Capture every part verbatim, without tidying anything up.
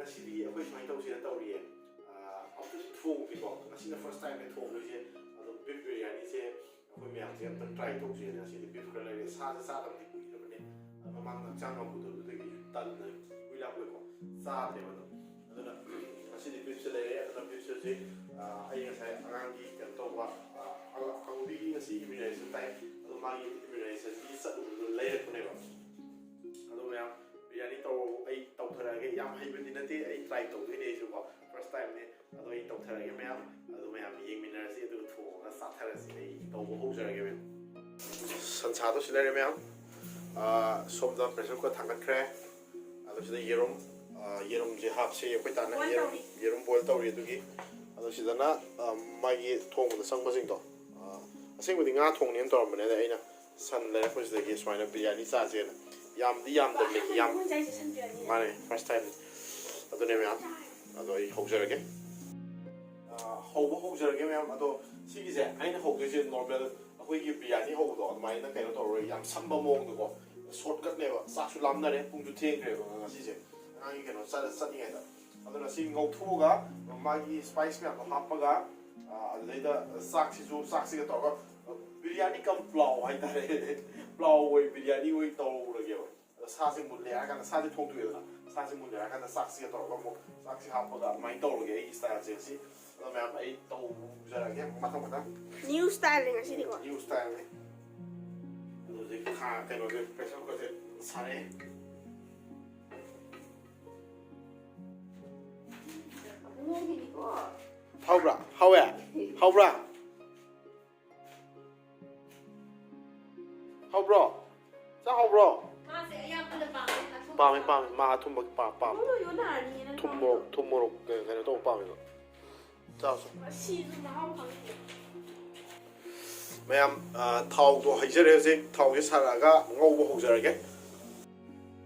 ꯉꯁꯤꯗꯤ ꯑꯩꯈꯣꯏ ꯁꯨꯃꯥꯏꯅ ꯇꯧꯁꯦꯅ ꯇꯧꯔꯤꯌꯦ꯫ ꯑꯥ, ꯑꯃꯨꯛꯇꯪ ꯊꯣꯡꯒꯦꯀꯣ꯫ ꯉꯁꯤꯅ first time ꯅꯦ ꯊꯣꯡꯗꯣꯏꯁꯦ꯫ ꯑꯗꯣ beef ꯕꯤꯔꯌꯥꯅꯤꯁꯦ ꯑꯩꯈꯣꯏ ꯃꯌꯥꯝꯁꯦ ꯑꯝꯇꯪ try ꯇꯧꯁꯦꯅ ꯉꯁꯤꯗꯤ beef ꯈꯔ ꯂꯩꯔꯦ꯫ ꯁꯥꯁꯦ ꯆꯥꯗꯕꯗꯤ ꯀꯨꯏꯔꯕꯅꯦ꯫ ꯑꯗꯣ ꯃꯃꯥꯡꯗ ꯍꯛꯆꯥꯡ ꯉꯝꯃꯨꯗꯕꯗꯨꯗꯒꯤ ꯇꯟꯅ ꯀꯨꯏ ꯂꯥꯛꯄꯩꯀꯣ ꯆꯥꯗ꯭ꯔꯦꯕ ꯑꯗꯨꯝ꯫ ꯑꯗꯨꯅ ꯉꯁꯤꯗꯤ beef ꯁꯦ ꯂꯩꯔꯦ꯫ ꯑꯗꯨꯅ beef ꯁꯦ ꯍꯧꯖꯤꯛ, ꯑꯥ, ꯑꯩ ꯉꯁꯥꯏ ꯑꯉꯥꯡꯒꯤ ꯀꯩꯅꯣ ꯇꯧꯕ, ꯑꯥ, ꯑꯉ-, ꯑꯉꯧꯕꯤꯒꯤ ꯉꯁꯤ immunization ꯇꯥꯏ꯫ ꯑꯗꯣ ꯃꯥꯒꯤ immunization ꯒꯤ ꯆꯠꯂꯨꯕꯗꯣ ꯂꯩꯔꯛꯄꯅꯦꯕ꯫ ꯑꯗꯣ ꯃꯌꯥꯝ ꯕꯤꯔꯌꯥꯅꯤ ꯇꯧꯔꯣ, ꯑꯩ ꯇꯧꯊꯔꯛꯑꯒꯦ꯫ ꯌꯥꯝ ꯍꯩꯕꯗꯤ ꯅꯠꯇꯦ, ꯑꯩ try ꯇꯧꯗꯣꯏꯅꯦ ꯑꯩꯁꯨꯀꯣ, first time ꯅꯦ꯫ ꯑꯗꯣ ꯑꯩ ꯇꯧꯊꯔꯛꯑꯒꯦ ꯃꯌꯥꯝ, ꯑꯗꯣ ꯃꯌꯥꯝ ꯌꯦꯡꯃꯤꯟꯅꯔꯁꯤ, ꯑꯗꯨꯒ ꯊꯣꯡꯉꯒ ꯆꯥꯊꯔꯁꯤ꯫ ꯑꯩ ꯇꯧꯕ ꯍꯧꯖꯔꯒꯦ ꯃꯌꯥꯝ꯫ ꯁꯟꯁꯥꯗꯣ ꯁꯤ ꯂꯩꯔꯦ ꯃꯌꯥꯝ꯫ ꯑꯥ, ꯁꯣꯝꯗ pressure cooker ꯊꯥꯡꯒꯠꯈ꯭ꯔꯦ꯫ ꯑꯗꯣ ꯁꯤꯗ ꯌꯦꯔꯨꯝ, ꯑꯥ, ꯌꯦꯔꯨꯝꯁꯦ ꯍꯥꯞꯁꯦ ꯑꯩꯈꯣꯏ ꯇꯥꯅ boil ꯌꯦꯔꯨꯝ, ꯇꯧꯔꯤ꯫ ꯌꯦꯔꯨꯝ boil ꯇꯧꯔꯤ꯫ ꯑꯗꯨꯒꯤ ꯑꯗꯣ ꯁꯤꯗꯅ, ꯑꯥ, ꯃꯥꯒꯤ ꯊꯣꯡꯕꯗ ꯆꯪꯕꯁꯤꯡꯗꯣ, ꯑꯥ, ꯑꯁꯦꯡꯕꯗꯤ ꯉꯥ ꯊꯣꯡꯅꯦꯅ ꯇꯧꯔꯝꯕꯅꯦ, ꯑꯗ ꯑꯩꯅ ꯁꯟ ꯂꯩꯔꯛꯄꯁꯤꯗꯒꯤ ꯁꯨꯃꯥꯏꯅ ꯕꯤꯔꯌꯥꯅꯤ ꯆꯥꯁꯦꯅ꯫ ꯌꯥꯝꯗꯤ ꯌꯥꯝꯗꯕꯅꯦ, ꯑꯍꯥꯟꯕꯅꯦ ꯌꯥꯝ-, ꯑꯩꯈꯣꯏ ꯆꯥꯏꯁꯦ ꯁꯟ ꯕꯤꯔꯌꯥꯅꯤ꯫ ꯃꯥꯅꯦ, first time꯫ ꯑꯗꯨꯅꯦ ꯃꯌꯥꯝ꯫ ꯑꯗꯣ ꯑꯩ ꯍꯧꯖꯔꯒꯦ꯫ ꯑꯥ, ꯍꯧꯕ ꯍꯧꯖꯔꯒꯦ ꯃꯌꯥꯝ꯫ ꯑꯗꯣ ꯁꯤꯒꯤꯁꯦ ꯑꯩꯅ ꯍꯧꯗꯣꯏꯁꯦ normal ꯑꯩꯈꯣꯏꯒꯤ ꯕꯤꯔꯌꯥꯅꯤ ꯍꯧꯕꯗꯣ ꯑꯗꯨꯃꯥꯏꯅ ꯀꯩꯅꯣ ꯇꯧꯔꯔꯣꯏ, ꯌꯥꯝ ꯁꯝꯕ ꯃꯑꯣꯡꯗꯀꯣ꯫ Shortcut ꯅꯦꯕ꯫ ꯆꯥꯛꯁꯨ ꯂꯥꯝꯅꯔꯦ, ꯄꯨꯡꯁꯨ ꯊꯦꯡꯈ꯭ꯔꯦꯕ ꯉꯁꯤꯁꯦ ꯑꯉꯥꯡꯒꯤ ꯀꯩꯅꯣ ꯆꯠ-, ꯆꯠꯂꯤꯉꯩꯗ꯫ ꯑꯗꯨꯅ ꯁꯤ ꯉꯧꯊꯣꯛꯑꯒ ꯃꯥꯒꯤ spice ꯃꯌꯥꯝꯗꯣ ꯍꯥꯞꯄꯒ, ꯑꯥ, ꯑꯗꯨꯗꯩꯗ ꯆꯥꯛꯁꯤꯁꯨ, ꯆꯥꯛꯁꯤꯒ ꯇꯧꯔꯒ ꯕꯤꯔꯌꯥꯅꯤ cum ꯄ꯭ꯂꯥꯎ ꯍꯥꯏꯇꯥꯔꯦ꯫ ꯄ꯭ꯂꯥꯎ ꯑꯣꯏ ꯕꯤꯔꯌꯥꯅꯤ ꯑꯣꯏ ꯇꯧꯔꯒꯦꯕ꯫ ꯑꯗ ꯁꯥꯁꯦ ꯃꯨꯜꯂꯦ ꯍꯥꯏꯔ ꯀꯥꯟꯗ, ꯁꯥꯁꯦ ꯊꯣꯡꯗꯣꯛꯑꯦꯗꯅ, ꯁꯥꯁꯦ ꯃꯨꯜꯂꯦ ꯍꯥꯏꯔ ꯀꯥꯟꯗ ꯆꯥꯛꯁꯤꯒ ꯇꯧꯔꯒ ꯑꯃꯨꯛ ꯆꯥꯛꯁꯤ ꯍꯥꯞꯄꯒ ꯑꯗꯨꯃꯥꯏꯅ ꯇꯧꯔꯒꯦ ꯑꯩꯒꯤ style ꯁꯦ ꯉꯁꯤ꯫ ꯑꯗꯣ ꯃꯌꯥꯝ ꯑꯩ ꯇꯧꯖꯔꯛꯑꯒꯦ ꯃꯊꯪ ꯃꯊꯪ꯫ New style ꯅꯦ ꯉꯁꯤꯗꯤꯀꯣ꯫ New style ꯅꯦ꯫ ꯑꯗꯨ ꯍꯧꯖꯤꯛ ꯈꯥ-, ꯀꯩꯅꯣꯁꯦ, pressure cooker ꯁꯦ ꯁꯥꯔꯛꯑꯦ꯫ ꯍꯥꯎꯕ꯭ꯔꯥ? ꯍꯥꯎꯋꯦ? ꯍꯥꯎꯕ꯭ꯔꯥ? ꯍꯥꯎꯕ꯭ꯔꯣ? ꯆꯥꯛ ꯍꯥꯎꯕ꯭ꯔꯣ? ꯃꯥꯁꯦ ꯑꯌꯥꯛꯄꯅ ꯄꯥꯝꯃꯦ, ꯑꯊꯨꯝꯕ ꯄꯥꯝꯃꯦ, ꯄꯥꯝꯃꯦ꯫ ꯄꯥꯝꯃꯦ꯫ ꯃꯥ ꯑꯊꯨꯝꯕ ꯄꯥꯝ-, ꯄꯥꯝꯃꯦ꯫ ꯌꯣꯟꯗꯣ ꯌꯣꯟꯅꯔꯅꯤꯌꯦ ꯅꯪ ꯊꯨꯝ ꯃꯣꯔꯣꯛ, ꯊꯥꯎꯗꯣ꯫ ꯊꯨꯝ ꯃꯣꯔꯣꯛ ꯀꯩ-, ꯀꯩꯅꯣ ꯇꯧꯕ ꯄꯥꯝꯃꯦꯕ꯫ ꯆꯥꯎꯁꯦ꯫ ꯃꯁꯤꯁꯨ ꯃꯍꯥꯎ ꯈꯪꯗꯦ꯫ ꯃꯌꯥꯝ, ꯑ, ꯊꯥꯎꯗꯣ ꯍꯩꯖꯔꯦ ꯍꯧꯖꯤꯛ꯫ ꯊꯥꯎꯁꯦ ꯁꯥꯔꯛꯑꯒ ꯉꯧꯕ ꯍꯧꯖꯔꯒꯦ꯫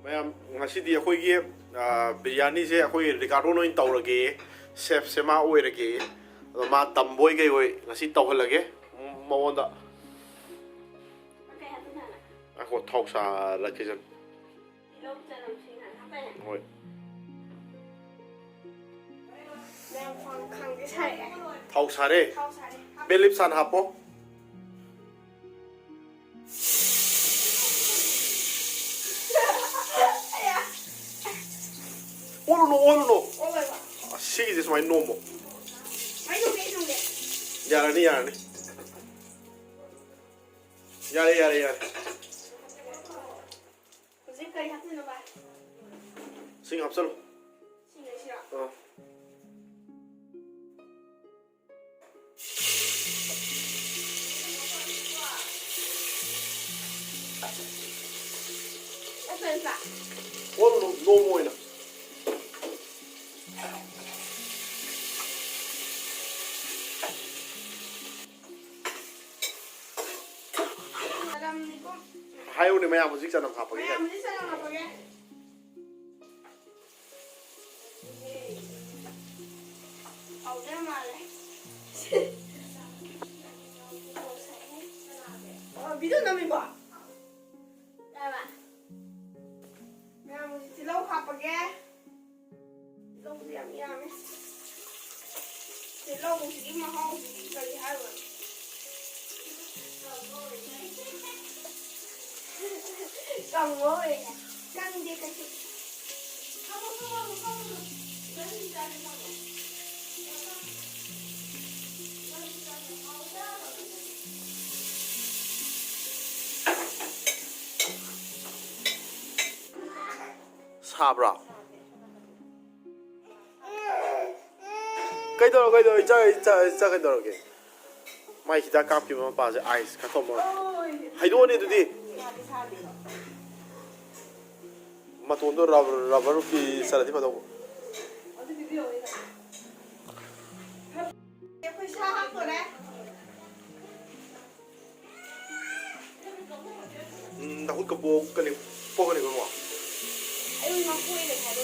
ꯃꯌꯥꯝ, ꯉꯁꯤꯗꯤ ꯑꯩꯈꯣꯏꯒꯤ, ꯑ, ꯕꯤꯔꯌꯥꯅꯤꯁꯦ ꯑꯩꯈꯣꯏ ꯔꯤꯀꯥꯔꯗꯣꯅ ꯑꯣꯏꯅ ꯇꯧꯔꯒꯦ꯫ Chef ꯁꯦ ꯃꯥ ꯑꯣꯏꯔꯒꯦ꯫ ꯑꯗꯣ ꯃꯥ ꯇꯝꯕꯣꯏ ꯀꯩ ꯑꯣꯏ ꯉꯁꯤ ꯇꯧꯍꯜꯂꯒꯦ ꯃꯉꯣꯟꯗ꯫ ꯀꯩ ꯍꯥꯞꯄꯤꯅꯣ? ꯉꯥꯏꯈꯣ, ꯊꯥꯎ ꯁꯥꯍꯜꯂꯛꯈꯤꯁꯅꯨ꯫ ꯇꯤꯜꯍꯧ ꯆꯅꯝ ꯁꯤꯡ ꯍꯥꯟꯅ ꯍꯥꯞꯄꯦ꯫ ꯍꯣꯏ꯫ ꯊꯥꯎ ꯁꯥꯔꯦ꯫ ꯊꯥꯎ ꯁꯥꯔꯦ꯫ ꯕꯦ ꯂꯤꯞꯁ ꯍꯥꯟꯅ ꯍꯥꯞꯄꯣ꯫ ꯑꯣꯜꯂꯨꯅꯣ, ꯑꯣꯜꯂꯨꯅꯣ꯫ ꯑꯣꯜꯂꯣꯏꯕ꯫ ꯑꯁꯤꯒꯤꯁꯦ ꯁꯨꯃꯥꯏꯅ ꯅꯣꯝꯃꯣ꯫ ꯃꯩ ꯊꯣꯛꯀꯦ, ꯑꯩ ꯊꯣꯛꯀꯦ꯫ ꯌꯥꯔꯅꯤ, ꯌꯥꯔꯅꯤ꯫ ꯌꯥꯔꯦ, ꯌꯥꯔꯦ, ꯌꯥꯔꯦ꯫ ꯍꯧꯖꯤꯛ ꯀꯔꯤ ꯍꯥꯞꯇꯣꯏꯅꯣ, ꯚꯥꯏ? ꯁꯤꯡ ꯍꯥꯞꯆꯜꯂꯨ꯫ ꯁꯤꯡ ꯍꯥꯏꯁꯤꯔꯣ? ꯑꯥ꯫ ꯑꯣ, ꯐꯔꯦ, ꯐꯔꯦ꯫ ꯑꯣ, ꯅꯣ-, ꯅꯣꯡꯃ ꯑꯣꯏꯅ꯫ ꯆꯅꯝꯅꯤꯀꯣ꯫ ꯍꯥꯏꯌꯨꯅꯦ, ꯃꯌꯥꯝ ꯍꯧꯖꯤꯛ ꯆꯅꯝ ꯍꯥꯞꯄꯒꯦ ꯃꯌꯥꯝ ꯀꯥꯏꯅ꯫ ꯍꯧꯖꯤꯛ ꯆꯅꯝ ꯍꯥꯞꯄꯒꯦ꯫ ꯍꯥꯎꯗꯣꯏ ꯃꯥꯜꯂꯦ꯫ ꯑꯣ, ꯚꯤꯗꯤꯑꯣ ꯅꯝꯃꯤꯕꯣ? ꯌꯥꯔꯕ? ꯃꯌꯥꯝ ꯍꯧꯖꯤꯛ ꯇꯤꯜꯍꯧ ꯍꯥꯞꯄꯒꯦ꯫ ꯇꯤꯜꯍꯧꯁꯦ ꯌꯥꯝ ꯌꯥꯝꯃꯦ꯫ ꯇꯤꯜꯍꯧꯁꯤꯒꯤ ꯃꯍꯥꯎꯁꯤꯗꯤ ꯀꯔꯤ ꯍꯥꯏꯔꯨꯔꯅꯤ? ꯀꯥꯡꯉꯧ ꯑꯣꯏꯔꯦ꯫ ꯀꯪꯗꯦ ꯀꯩꯁꯨ꯫ ꯁꯥꯕ꯭ꯔꯣ? ꯀꯩꯗꯧꯔ-, ꯀꯩꯗꯧꯔ-, ꯏꯆꯥ, ꯏꯆꯥ, ꯏꯆꯥ ꯀꯩꯗꯧꯔꯒꯦ? ꯃꯥꯏ ꯍꯤꯗꯥꯛ ꯀꯥꯞꯈꯤꯕ ꯃꯄꯥꯁꯦ ꯑꯥꯏꯁ ꯈꯔ ꯊꯣꯝꯃꯣ꯫ ꯍꯩꯗꯣꯛꯑꯅꯤ ꯑꯗꯨꯗꯤ꯫ ꯃꯇꯣꯟꯗꯣ ꯔꯕꯔ, ꯔꯕꯔ ꯐꯤ ꯆꯠꯂꯗꯤ ꯐꯗꯧꯕ꯫ ꯑꯩꯈꯣꯏ ꯁꯥ ꯍꯥꯞꯇꯣꯔꯦ꯫ ꯎꯝ, ꯅꯈꯨꯠꯀ ꯄꯣꯛꯀꯅꯤ, ꯄꯣꯛꯀꯅꯤꯀꯣ, ꯏꯕꯨꯡꯉꯣ? ꯑꯩ ꯉꯥ ꯄꯣꯛꯏꯅꯦ ꯍꯥꯏꯕ꯫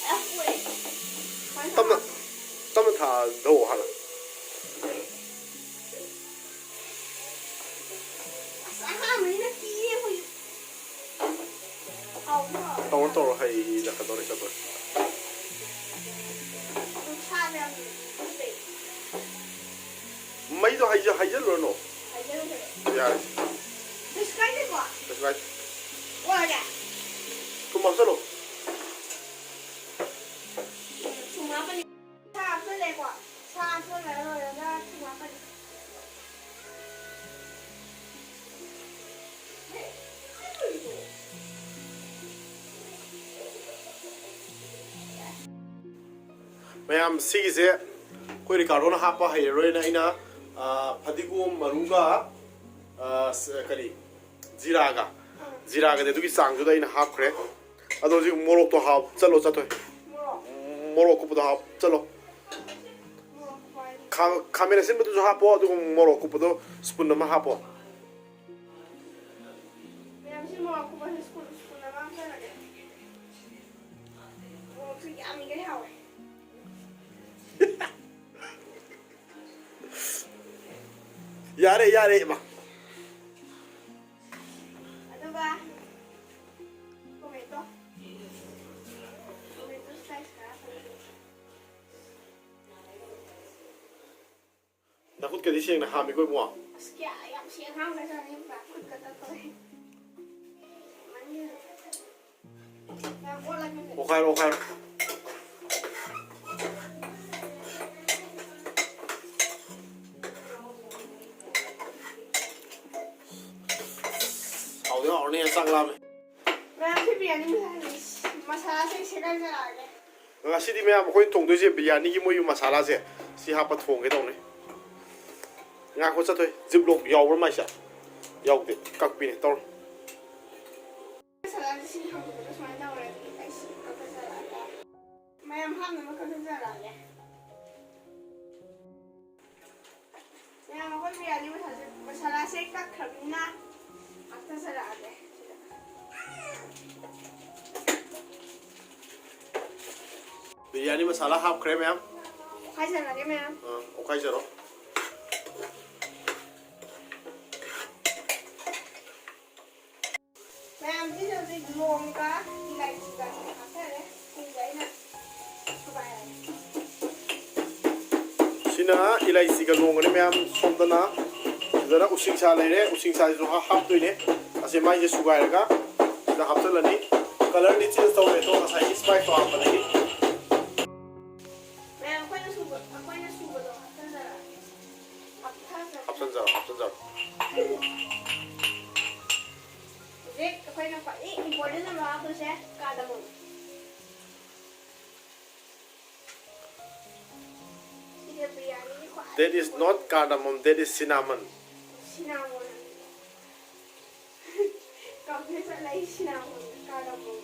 ꯌꯥꯝ ꯄꯣꯛꯑꯦ꯫ ꯇꯞꯅ, ꯇꯞꯅ ꯊꯥꯗꯧ ꯍꯥꯟꯅ꯫ ꯑꯁ, ꯑꯍꯥꯟꯕꯅꯤꯅ ꯀꯤꯌꯦ ꯑꯩꯈꯣꯏꯁꯨ꯫ ꯍꯥꯎꯕ꯭ꯔꯣ? ꯇꯧꯔꯣ, ꯇꯧꯔꯣ, ꯍꯩꯔꯛꯀꯗꯧꯔꯦ ꯆꯠꯄ꯫ ꯑꯗꯨ ꯁꯥꯁꯦ ꯃꯩꯗꯣ ꯍꯩꯖ-, ꯍꯩꯖꯜꯂꯨꯔꯅꯨ꯫ ꯌꯥꯔꯦ꯫ ꯀꯩꯁꯨ ꯀꯥꯏꯗꯦꯀꯣ? ꯀꯩꯁꯨ ꯀꯥꯏꯗꯦ꯫ ꯑꯣꯏꯔꯦ? ꯊꯨꯝ ꯍꯥꯞꯆꯜꯂꯣ꯫ ꯊꯨꯝ ꯍꯥꯞꯄꯅꯤ꯫ ꯁꯥ ꯍꯥꯞꯆꯜꯂꯦꯀꯣ꯫ ꯁꯥ ꯍꯥꯞꯆꯜꯂ ꯂꯣꯏꯔꯒ ꯊꯨꯝ ꯍꯥꯞꯄꯅꯤ꯫ ꯃꯌꯥꯝ, ꯁꯤꯒꯤꯁꯦ ꯑꯩꯈꯣꯏ ꯔꯤꯀꯥꯔꯗꯣꯅ ꯍꯥꯞꯄ ꯍꯩꯔꯔꯣꯏꯅ ꯑꯩꯅ, ꯑ, ꯐꯗꯤꯒꯣꯝ ꯃꯔꯨꯒ, ꯑ, ꯁ-, ꯀꯔꯤ, ꯖꯤꯔꯥꯒ, ꯖꯤꯔꯥꯒꯗꯤ ꯑꯗꯨꯒꯤ ꯆꯥꯡꯗꯨꯗ ꯑꯩꯅ ꯍꯥꯞꯈ꯭ꯔꯦ꯫ ꯑꯗꯣ ꯍꯧꯖꯤꯛ ꯃꯣꯔꯣꯛꯇꯣ ꯍꯥꯞꯆꯜꯂꯣ, ꯆꯠꯊꯣꯏ꯫ ꯃꯣꯔꯣꯛ? ꯃꯣꯔꯣꯛ ꯑꯀꯨꯞꯄꯗꯣ ꯍꯥꯞꯆꯜꯂꯣ꯫ ꯃꯣꯔꯣꯛ ꯑꯀꯨꯞꯄ ꯍꯥꯏꯗꯤ? ꯈꯥ-, ꯈꯥꯃꯦꯟ ꯑꯁꯤꯟꯕꯗꯨꯁꯨ ꯍꯥꯞꯄꯣ, ꯑꯗꯨꯒ ꯃꯣꯔꯣꯛ ꯑꯀꯨꯞꯄꯗꯣ ꯁ꯭ꯄꯨꯟ ꯑꯃ ꯍꯥꯞꯄꯣ꯫ ꯃꯌꯥꯝꯁꯤ ꯃꯣꯔꯣꯛ ꯑꯀꯨꯞꯄꯁꯦ ꯁ꯭ꯄꯨꯟ, ꯁ꯭ꯄꯨꯟ ꯑꯃ ꯍꯥꯞꯆꯜꯂꯒꯦ꯫ ꯃꯣꯔꯣꯛꯁꯨ ꯌꯥꯝꯃꯤꯈꯩ ꯍꯥꯎꯋꯦ꯫ ꯌꯥꯔꯦ, ꯌꯥꯔꯦ, ꯏꯃꯥ꯫ ꯑꯗꯨꯒ tomato, tomato slice ꯈꯔ ꯍꯥꯞꯆꯜꯂꯒꯦ꯫ ꯅꯈꯨꯠꯀꯗꯤ ꯁꯦꯡꯅ ꯍꯥꯝꯃꯤꯀꯣ, ꯏꯕꯨꯡꯉꯣ? ꯑꯁ, ꯀꯌꯥ ꯌꯥꯝ ꯁꯦꯡꯅ ꯍꯥꯝꯈ꯭ꯔꯖꯥꯠꯅꯤ, ꯄꯨꯔꯥ ꯈꯨꯠꯀ ꯇꯠꯇꯧꯔꯦ꯫ ꯃꯅꯤꯡ꯫ ꯌꯥꯝ ꯑꯣꯠꯂꯒꯅꯦ꯫ ꯑꯣꯠꯈꯥꯏꯔꯣ, ꯑꯣꯠꯈꯥꯏꯔꯣ꯫ ꯍꯥꯎꯗꯤ ꯍꯥꯎꯔꯅꯤ, ꯆꯥꯛ ꯂꯥꯝꯃꯦ꯫ ꯃꯌꯥꯝ, ꯁꯤ ꯕꯤꯔꯌꯥꯅꯤ ꯃꯁꯥꯂꯥꯁꯦ, ꯃꯁꯥꯂꯥꯁꯦ ꯑꯩ ꯁꯦꯒꯥꯏꯖꯔꯛꯑꯒꯦ꯫ ꯉꯁꯤꯗꯤ ꯃꯌꯥꯝ ꯑꯩꯈꯣꯏꯅ ꯊꯣꯡꯗꯣꯏꯁꯦ ꯕꯤꯔꯌꯥꯅꯤꯒꯤ ꯃꯣꯏꯒꯤ ꯃꯁꯥꯂꯥꯁꯦ ꯁꯤ ꯍꯥꯞꯄ ꯊꯣꯡꯒꯦ ꯇꯧꯅꯤ꯫ ꯉꯥꯏꯈꯣ ꯆꯠꯊꯣꯏ, ꯖꯤꯞꯂꯣꯛ ꯌꯥꯎꯕ꯭ꯔꯥ ꯃꯥꯏꯁꯦ? ꯌꯥꯎꯗꯦ, ꯀꯛꯄꯤꯅꯦ ꯇꯧꯔꯣ꯫ ꯃꯁꯥꯂꯥꯁꯦ ꯁꯤ ꯍꯥꯞꯄꯗ ꯁꯨꯃꯥꯏꯅ ꯇꯧꯔꯦ, ꯑꯗꯨꯗꯤ ꯑꯩ ꯁꯤ ꯀꯛꯊꯠꯆꯔꯛꯑꯒꯦ꯫ ꯃꯌꯥꯝ ꯍꯥꯞꯅꯕ ꯀꯛꯊꯠꯆꯔꯛꯑꯒꯦ꯫ ꯃꯌꯥꯝ, ꯑꯩꯈꯣꯏ ꯕꯤꯔꯌꯥꯅꯤ ꯃꯁꯥꯂꯥꯁꯦ, ꯃꯁꯥꯂꯥꯁꯦ ꯀꯛꯈ꯭ꯔꯕꯅꯤꯅ ꯍꯥꯞꯊꯖꯔꯛꯑꯒꯦ ꯁꯤꯗ꯫ ꯕꯤꯔꯌꯥꯅꯤ ꯃꯁꯥꯂꯥ ꯍꯥꯞꯈ꯭ꯔꯦ ꯃꯌꯥꯝ꯫ ꯑꯣꯠꯈꯥꯏꯖꯔꯒꯦ ꯃꯌꯥꯝ꯫ ꯑꯥ, ꯑꯣꯠꯈꯥꯏꯖꯔꯣ꯫ ꯃꯌꯥꯝꯁꯤꯗ ꯍꯧꯖꯤꯛ ꯂꯣꯡꯒ ꯏꯂꯥꯏꯆꯤꯒ ꯍꯥꯞꯆꯔꯦ꯫ ꯁꯤꯡꯁꯦ ꯑꯩꯅ ꯁꯨꯒꯥꯏꯔꯒꯦ꯫ ꯁꯤꯅ ꯏꯂꯥꯏꯆꯤꯒ ꯂꯣꯡꯒꯅꯤ ꯃꯌꯥꯝ꯫ ꯁꯣꯝꯗꯅ ꯁꯤꯗꯅ ꯎꯁꯤꯡꯁꯥ ꯂꯩꯔꯦ, ꯎꯁꯤꯡꯁꯥꯁꯤꯁꯨ ꯍꯥ-, ꯍꯥꯞꯇꯣꯏꯅꯦ꯫ ꯑꯁꯤ ꯃꯥꯏꯁꯦ ꯁꯨꯒꯥꯏꯔꯒ ꯁꯤꯗ ꯍꯥꯞꯆꯤꯜꯂꯅꯤ꯫ ꯀꯂꯔꯗꯤ ꯆꯦꯟꯖ ꯇꯧꯔꯦ ꯑꯗꯣ ꯉꯁꯥꯏꯒꯤ ꯁ꯭ꯄꯥꯏꯁꯇꯣ ꯍꯥꯞꯄꯗꯒꯤ꯫ ꯃꯌꯥꯝ ꯑꯩꯈꯣꯏꯅ ꯁꯨꯕ-, ꯑꯩꯈꯣꯏꯅ ꯁꯨꯕꯗꯣ ꯍꯥꯞꯆꯤꯟꯖꯔꯛꯑꯒꯦ꯫ ꯍꯥꯞꯊꯖꯔꯛꯑꯒꯦ꯫ ꯍꯥꯞꯆꯤꯟꯖꯔꯣ, ꯍꯥꯞꯆꯤꯟꯖꯔꯣ꯫ ꯍꯧꯖꯤꯛ ꯑꯩꯈꯣꯏꯅ ꯈ꯭ꯋꯥꯏꯗꯒꯤ ꯏꯝꯄꯣꯔꯇꯦꯟ ꯑꯣꯏꯕ ꯍꯥꯞꯇꯣꯏꯁꯦ ꯀꯥꯔꯗꯥꯃꯣꯝ꯫ ꯁꯤꯁꯦ ꯕꯤꯔꯌꯥꯅꯤꯒꯤ ꯈ꯭ꯋꯥꯏꯗꯒꯤ That is not cardamom, that is cinnamon. Cinnamon꯫ Confuse ꯆꯠꯂꯦ ꯑꯩ꯫ Cinnamon, cardamom꯫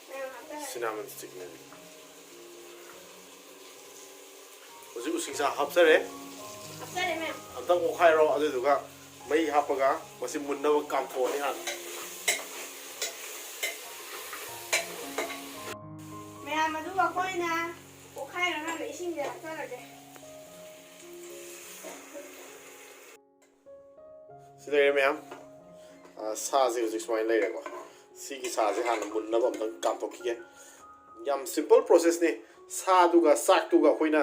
ꯃꯌꯥꯝ ꯍꯥꯞꯆꯔꯦ꯫ Cinnamon stickꯅꯦ꯫ ꯍꯧꯖꯤꯛ ꯎꯁꯤꯡꯁꯥ ꯍꯥꯞꯆꯔꯦ꯫ ꯍꯥꯞꯆꯔꯦ ꯃꯌꯥꯝ꯫ ꯑꯝꯇꯪ ꯑꯣꯠꯈꯥꯏꯔꯣ, ꯑꯗꯨꯗꯨꯒ ꯃꯩ ꯍꯥꯞꯄꯒ ꯃꯁꯤ ꯃꯨꯟꯅꯕ ꯀꯥꯝꯊꯣꯛꯑꯅꯤ ꯍꯥꯟꯅ꯫ ꯃꯌꯥꯝ ꯑꯗꯨꯒ ꯑꯩꯈꯣꯏꯅ ꯑꯣꯠꯈꯥꯏꯔꯀꯥꯟꯗ ꯏꯁꯤꯡꯁꯦ ꯍꯥꯞꯆꯔꯒꯦ꯫ ꯁꯤ ꯂꯩꯔꯦ ꯃꯌꯥꯝ꯫ ꯑ, ꯁꯥꯁꯦ ꯍꯧꯖꯤꯛ ꯁꯨꯃꯥꯏꯅ ꯂꯩꯔꯦꯀꯣ꯫ ꯁꯤꯒꯤ ꯁꯥꯁꯦ ꯍꯥꯟꯅ ꯃꯨꯟꯅꯕ ꯑꯝꯇꯪ ꯀꯥꯝꯊꯣꯛꯈꯤꯒꯦ꯫ ꯌꯥꯝ simple processꯅꯤ꯫ ꯁꯥꯗꯨꯒ ꯆꯥꯛꯇꯨꯒ ꯑꯩꯈꯣꯏꯅ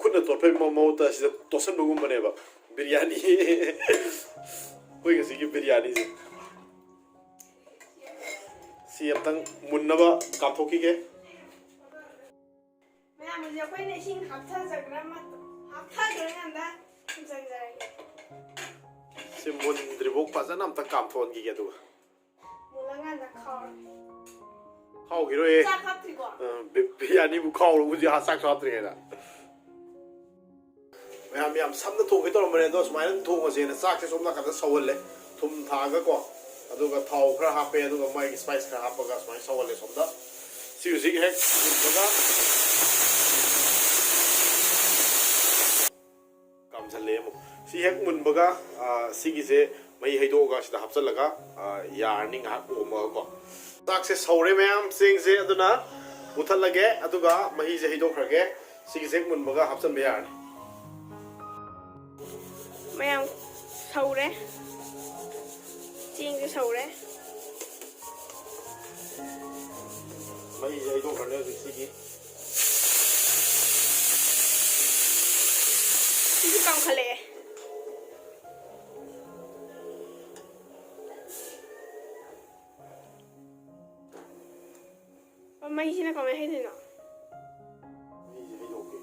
ꯈꯨꯠꯅ ꯇꯣꯠꯄꯒꯤ ꯃꯍꯨꯠꯇ ꯁꯤꯗ ꯇꯣꯠꯁꯟꯕꯒꯨꯝꯕꯅꯦꯕ꯫ ꯕꯤꯔꯌꯥꯅꯤ꯫ ꯑꯩꯈꯣꯏ ꯉꯁꯤꯒꯤ ꯕꯤꯔꯌꯥꯅꯤꯁꯦ꯫ ꯁꯤ ꯑꯝꯇꯪ ꯃꯨꯟꯅꯕ ꯀꯥꯝꯊꯣꯛꯈꯤꯒꯦ꯫ ꯃꯌꯥꯝ, ꯍꯧꯖꯤꯛ ꯑꯩꯈꯣꯏꯅ ꯏꯁꯤꯡ ꯍꯥꯞꯊꯖꯈ꯭ꯔ ꯃꯇꯨꯡ, ꯍꯥꯞꯊꯈ꯭ꯔꯀꯥꯟꯗ ꯊꯨꯝꯖꯤꯟꯖꯔꯒꯦ꯫ ꯁꯤ ꯃꯨꯟꯗ꯭ꯔꯤꯐꯥꯎ ꯐꯖꯅ ꯑꯝꯇ ꯀꯥꯝꯊꯣꯛꯍꯟꯈꯤꯒꯦ ꯑꯗꯨꯒ꯫ ꯃꯨꯜꯂꯀꯥꯟꯗ ꯈꯥꯎꯔꯒꯦ꯫ ꯈꯥꯎꯈꯤꯔꯣꯏꯌꯦ꯫ ꯆꯥꯛ ꯍꯥꯞꯇ꯭ꯔꯤꯀꯣ? ꯑ, ꯕꯤ-, ꯕꯤꯔꯌꯥꯅꯤꯕꯨ ꯈꯥꯎꯔꯣ ꯍꯧꯖꯤꯛ ꯍꯥ-, ꯆꯥꯛꯁꯨ ꯍꯥꯞꯇ꯭ꯔꯤꯉꯩꯗ꯫ ꯃꯌꯥꯝ, ꯌꯥꯝ ꯁꯝꯅ ꯊꯣꯡꯒꯦ ꯇꯧꯔꯝꯕꯅꯦ ꯑꯗꯣ ꯁꯨꯃꯥꯏꯅ ꯑꯗꯨꯝ ꯊꯣꯡꯉꯁꯦꯅ ꯆꯥꯛꯁꯦ ꯁꯣꯝ ꯅꯥꯀꯟꯗ ꯁꯧꯍꯜꯂꯦ꯫ ꯊꯨꯝ ꯊꯥꯛꯑꯒꯀꯣ꯫ ꯑꯗꯨꯒ ꯊꯥꯎ ꯈꯔ ꯍꯥꯞꯄꯦ, ꯑꯗꯨꯒ ꯃꯥꯒꯤ ꯁ꯭ꯄꯥꯏꯁ ꯈꯔ ꯍꯥꯞꯄꯒ ꯁꯨꯃꯥꯏꯅ ꯁꯧꯍꯜꯂꯦ ꯁꯣꯝꯗ꯫ ꯁꯤ ꯍꯧꯖꯤꯛ ꯍꯦꯛ ꯃꯨꯟꯕꯒ ꯀꯥꯝꯁꯜꯂꯦ ꯑꯃꯨꯛ꯫ ꯁꯤ ꯍꯦꯛ ꯃꯨꯟꯕꯒ, ꯑ, ꯁꯤꯒꯤꯁꯦ ꯃꯍꯤ ꯍꯩꯗꯣꯛꯑꯒ ꯁꯤꯗ ꯍꯥꯞꯆꯜꯂꯒ, ꯑ, ꯌꯥꯔꯅꯤ ꯉꯥꯏꯍꯥꯛ ꯑꯣꯝꯃꯒꯀꯣ꯫ ꯆꯥꯛꯁꯦ ꯁꯧꯔꯦ ꯃꯌꯥꯝ, ꯆꯦꯡꯁꯦ, ꯑꯗꯨꯅ ꯃꯨꯊꯠꯂꯒꯦ, ꯑꯗꯨꯒ ꯃꯍꯤꯁꯦ ꯍꯩꯗꯣꯛꯈ꯭ꯔꯒꯦ꯫ ꯁꯤꯒꯤꯁꯦ ꯍꯦꯛ ꯃꯨꯟꯕꯒ ꯍꯥꯞꯆꯟꯕ ꯌꯥꯔꯅꯤ꯫ ꯃꯌꯥꯝ ꯁꯧꯔꯦ꯫ ꯆꯦꯡꯁꯦ ꯁꯧꯔꯦ꯫ ꯃꯍꯤꯁꯦ ꯍꯩꯗꯣꯛꯈ꯭ꯔꯅꯤ ꯍꯧꯖꯤꯛ ꯁꯤꯒꯤ꯫ ꯁꯤꯁꯨ ꯀꯥꯝꯈꯠꯂꯛꯑꯦ꯫ ꯃꯩꯁꯤꯅ ꯀꯃꯥꯏꯅ ꯍꯩꯗꯣꯏꯅꯣ? ꯃꯩꯁꯦ ꯍꯩꯗꯣꯛꯀꯦ꯫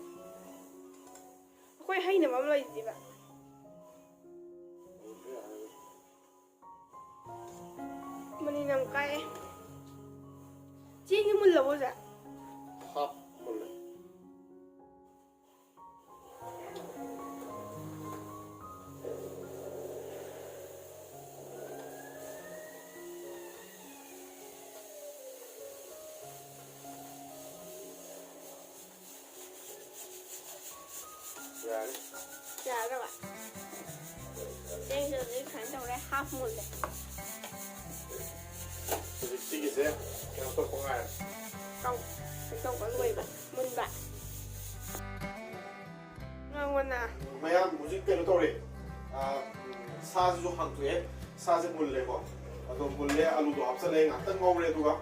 ꯑꯩꯈꯣꯏ ꯍꯩꯅꯕ ꯑꯃ ꯂꯩꯇꯦꯕ꯫ ꯃꯅꯤꯟ ꯌꯥꯝ ꯀꯥꯏꯑꯦ꯫ ꯆꯦꯡꯁꯦ ꯃꯨꯜꯂꯕꯣ, ꯑꯣꯖꯥ? ꯍꯥꯞ ꯃꯨꯜꯂꯦ꯫ ꯌꯥꯔꯦ꯫ ꯌꯥꯔꯕ? ꯆꯦꯡꯁꯦ ꯍꯧꯖꯤꯛ ꯁꯨꯃꯥꯏꯅ ꯇꯧꯔꯦ, ꯍꯥꯞ ꯃꯨꯜꯂꯦ꯫ ꯍꯧꯖꯤꯛ ꯁꯤꯒꯤꯁꯦ ꯀꯩꯅꯣ ꯇꯧꯔꯛꯄ ꯉꯥꯏꯔꯦ꯫ ꯀꯧ-, ꯀꯩꯗꯧꯕ ꯂꯣꯏꯕ? ꯃꯨꯟꯕ? ꯉꯥꯡꯉꯣꯅ꯫ ꯃꯌꯥꯝ ꯍꯧꯖꯤꯛ ꯀꯩꯅꯣ ꯇꯧꯔꯦ꯫ ꯑꯥ, ꯁꯥꯁꯤꯁꯨ ꯍꯥꯡꯇꯣꯛꯑꯦ꯫ ꯁꯥꯁꯦ ꯃꯨꯜꯂꯦꯀꯣ꯫ ꯑꯗꯣ ꯃꯨꯜꯂꯦ, ꯑꯂꯨꯗꯣ ꯍꯥꯞꯆꯜꯂꯦ, ꯉꯥꯛꯇꯪ ꯉꯧꯔꯦ꯫ ꯑꯗꯨꯒ,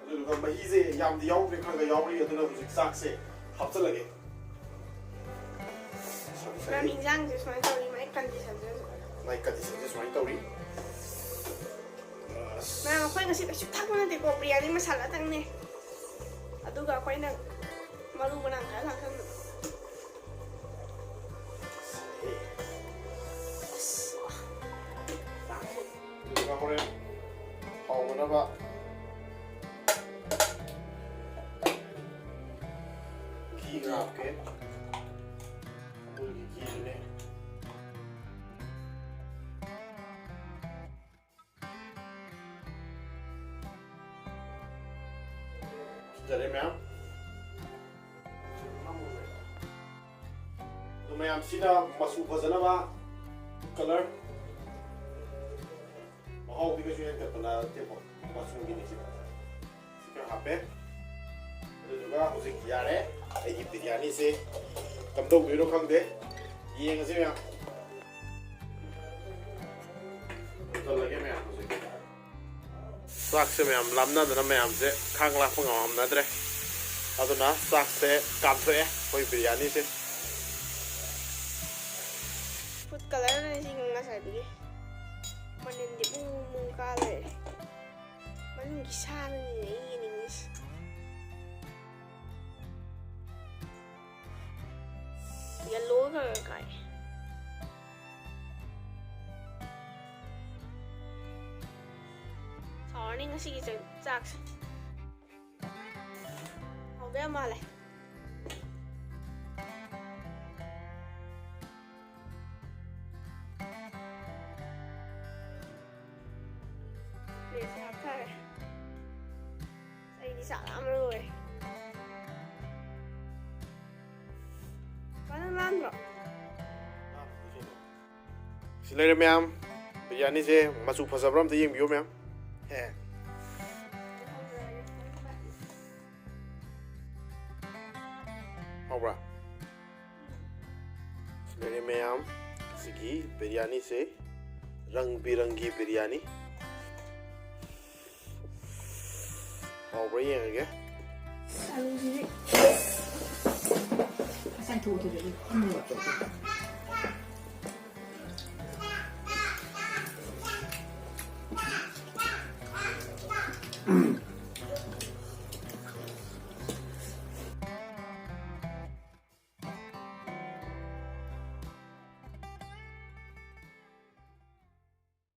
ꯑꯗꯨꯗꯨꯒ ꯃꯍꯤꯁꯦ ꯌꯥꯝꯗꯤ ꯌꯥꯎꯗ꯭ꯔꯦ, ꯈꯔ ꯈꯔ ꯌꯥꯎꯔꯤ꯫ ꯑꯗꯨꯅ ꯍꯧꯖꯤꯛ ꯆꯥꯛꯁꯦ ꯍꯥꯞꯆꯜꯂꯒꯦ꯫ ꯃꯌꯥꯝ ꯏꯟꯖꯥꯡꯁꯦ ꯁꯨꯃꯥꯏꯅ ꯇꯧꯔꯤ, ꯃꯥꯏ ꯀꯟꯗꯤꯁꯟꯁꯦ꯫ ꯃꯥꯏ ꯀꯟꯗꯤꯁꯟꯁꯦ ꯁꯨꯃꯥꯏꯅ ꯇꯧꯔꯤ꯫ ꯑꯁ꯫ ꯃꯌꯥꯝ, ꯑꯩꯈꯣꯏ ꯉꯁꯤ ꯀꯩꯁꯨ ꯊꯥꯛꯄ ꯅꯠꯇꯦꯀꯣ, ꯕꯤꯔꯌꯥꯅꯤ ꯃꯁꯥꯂꯥꯗꯪꯅꯦ꯫ ꯑꯗꯨꯒ ꯑꯩꯈꯣꯏꯅ ꯃꯔꯨ ꯃꯔꯥꯡ ꯈꯔ ꯊꯥꯛꯆꯟꯕ꯫ ꯑꯁ꯫ ꯑꯗꯨꯒ ꯍꯣꯔꯦꯟ ꯍꯥꯎꯅꯅꯕ ꯘꯤ ꯈꯔ ꯍꯥꯞꯀꯦ꯫ ꯑꯃꯨꯜꯒꯤ ꯘꯤꯗꯨꯅꯦ꯫ ꯐꯖꯔꯦ ꯃꯌꯥꯝ꯫ ꯑꯗꯨ ꯃꯌꯥꯝꯁꯤꯅ ꯃꯆꯨ ꯐꯖꯅꯕ, ꯀꯂꯔ, ꯃꯍꯥꯎꯗꯤ ꯀꯩꯁꯨ ꯍꯦꯟꯒꯠꯄ ꯅꯠꯇꯦꯀꯣ, ꯃꯆꯨꯒꯤꯅꯤ ꯁꯤꯗ꯫ ꯁꯤ ꯈꯔ ꯍꯥꯞꯄꯦ꯫ ꯑꯗꯨꯗꯨꯒ ꯍꯧꯖꯤꯛ ꯌꯥꯔꯦ꯫ ꯑꯩꯒꯤ ꯕꯤꯔꯌꯥꯅꯤꯁꯦ ꯀꯝꯗꯧꯗꯣꯏꯅꯣ ꯈꯪꯗꯦ꯫ ꯌꯦꯡꯉꯁꯤ ꯃꯌꯥꯝ꯫ ꯂꯣꯏꯁꯤꯜꯂꯒꯦ ꯃꯌꯥꯝ ꯍꯧꯖꯤꯛ꯫ ꯆꯥꯛꯁꯦ ꯃꯌꯥꯝ ꯂꯥꯝꯅꯗꯅ ꯃꯌꯥꯝꯁꯦ ꯈꯥꯡ ꯂꯥꯛꯄ ꯉꯝꯃꯝꯅꯗ꯭ꯔꯦ꯫ ꯑꯗꯨꯅ ꯆꯥꯛꯁꯦ ꯀꯥꯝꯊꯣꯛꯑꯦ ꯑꯩꯈꯣꯏ ꯕꯤꯔꯌꯥꯅꯤꯁꯦ꯫ ꯀꯂꯔꯅ ꯁꯤ ꯉꯁꯥꯏꯗꯒꯤ ꯃꯅꯤꯟꯗꯤ ꯄꯨꯡ ꯄꯨꯡ ꯀꯥ ꯂꯩꯔꯦ꯫ ꯃꯅꯨꯡꯒꯤ ꯁꯥꯗꯨꯅꯤꯅꯦ ꯑꯩ ꯌꯦꯡꯅꯤꯡꯉꯤꯁꯦ꯫ ꯌꯦꯜꯂꯣ ꯀꯂꯔ ꯀꯥꯏ꯫ ꯍꯥꯎꯔꯅꯤ ꯉꯁꯤꯒꯤ ꯆꯥꯛ-, ꯆꯥꯛꯁꯦ꯫ ꯍꯥꯎꯗꯣꯏ ꯌꯥꯝ ꯃꯥꯜꯂꯦ꯫ ꯄ꯭ꯂꯦꯠꯁꯦ ꯍꯥꯞꯊꯔꯦ꯫ ꯑꯩꯗꯤ ꯆꯥꯛ ꯂꯥꯝꯕꯅ ꯂꯣꯏꯔꯦ꯫ ꯕꯥ, ꯅꯪ ꯂꯥꯝꯗ꯭ꯔꯣ? ꯁꯤ ꯂꯩꯔꯦ ꯃꯌꯥꯝ, ꯕꯤꯔꯌꯥꯅꯤꯁꯦ ꯃꯆꯨ ꯐꯖꯕ꯭ꯔꯥ ꯑꯝꯇ ꯌꯦꯡꯕꯤꯌꯨ ꯃꯌꯥꯝ꯫ ꯍꯦ꯫ ꯍꯥꯎꯕ꯭ꯔꯥ? ꯁꯤ ꯂꯩꯔꯦ ꯃꯌꯥꯝ, ꯁꯤꯒꯤ ꯕꯤꯔꯌꯥꯅꯤꯁꯦ ꯔꯪ ꯕꯤꯔꯪꯒꯤ ꯕꯤꯔꯌꯥꯅꯤ꯫ ꯍꯥꯎꯕ꯭ꯔꯥ ꯌꯦꯡꯉꯒꯦ꯫ ꯑꯂꯨꯁꯤꯗꯤ ꯆꯥꯏꯊꯣꯛꯑꯣ ꯑꯗꯨꯗꯤ꯫